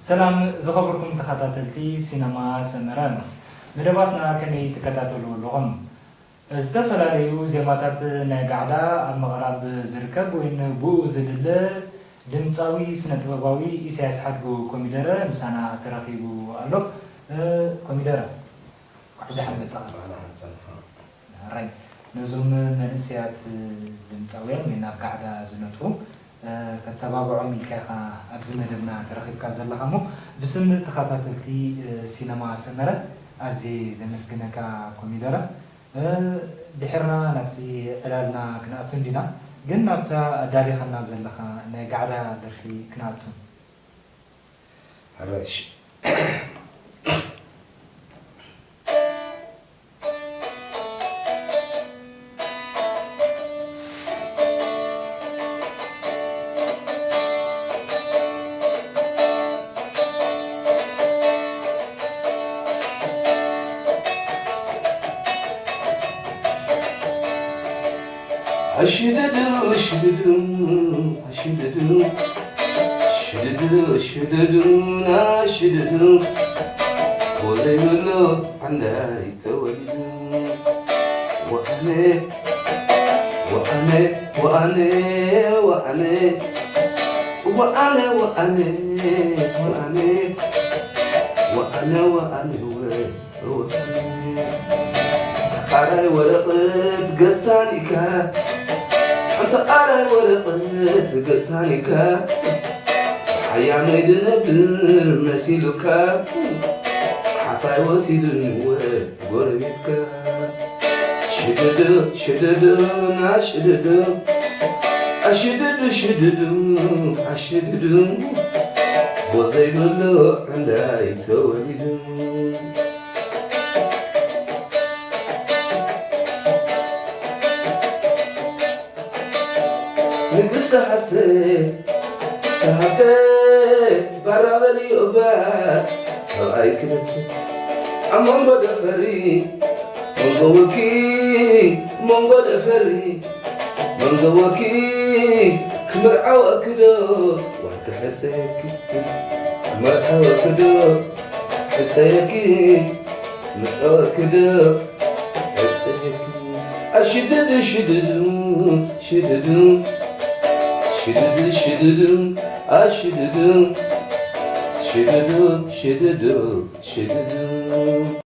ሰላም ዝኸበርኩም ተኸታተልቲ ሲነማ ሰመረ፣ መደባትና ከመይ ትከታተሉ ኣለኹም? ዝተፈላለዩ ዜማታት ናይ ጋዕዳ ኣብ ምቕራብ ዝርከብ ወይን ብኡ ዝልለ ድምፃዊ ስነ ጥበባዊ ኢሳያስ ሓድጉ ኮሚደረ ምሳና ተረኺቡ ኣሎ። እ፣ ኮሚደረ፣ እንኳዕ ብደሓን መጻኻ። እንኳዕ ደሓን ጸንሐ። ሕራይ፣ ነዞም መንእሰያት ድምጻውያን ወይ ናብ ጋዕዳ ዝነጥፉ፣ እ፣ ከተባብዖም ኢልካ ኢኻ ኣብዚ መደብና ተረኺብካ ዘለኻ እሞ፣ ብስም ተኸታተልቲ፣ እ፣ ሲነማ ሰመረ ኣዝየ ዘመስግነካ ኮሚደረ። እ፣ ድሒርና ናብቲ ዕላልና ክንኣቱ እንዲና፣ ግን ናብታ ኣዳሊኻና ዘለኻ ናይ ጋዕዳ ደርፊ ክንኣቱ። ሕራይ። ኣሽድዱ፣ ሽድዱ፣ ሽድዱ፣ ሽድዱ፣ ሽድዱ፣ ሽድዱ፣ ናሽድዱ። ወዘይ ብሎ ዓንዳይ ተወሊዱ። ወኣነ፣ ወኣነ፣ ወኣነ፣ ወኣነ፣ ወኣነ፣ ወኣነ፣ ወኣነ፣ ወኣነ፣ ወኣነ፣ ወ-፣ ወኣነ። ኣራይ ወረቐት ገሳኒካ፣ ኣንተ ኣራይ ወረቐት ገሳኒካ፣ ሓያመይ ድነብር መሲሉካ፣ ሓታይ ወሲዱኒ ወ-፣ ጎረቤትካ። ሽድዱ፣ ሽድዱ፣ ናሽድዱ። ኣሽድዱ፣ ሽድዱ፣ ኣሽድዱ። ቦዘይ ብሎ ዕንዳይ ተወሊዱ። ንግስቲ ሃብተ፣ ሃብተ፣ ባራ በሊ እባ፣ ሰብኣይ ክነኪ። ኣብ መንጎ ደፈሪ፣ መንጎ ወኪ፣ መንጎ ደፈሪ፣ መንጎ ወኪ፣ ክምርዓወኪ ዶ፣ ዋልካ ሕፀየኪ። ክምርዓወኪ ዶ፣ ሕፀየኪ፣ ክምርዓወኪ ዶ፣ ሕፀየኪ። ኣሽድዱ፣ ሽድዱ፣ ሽድዱ፣ ሽድዱ፣ ሽድዱ፣ ኣሽድዱ፣ ሽድዱ፣ ሽድዱ፣ ሽድዱ።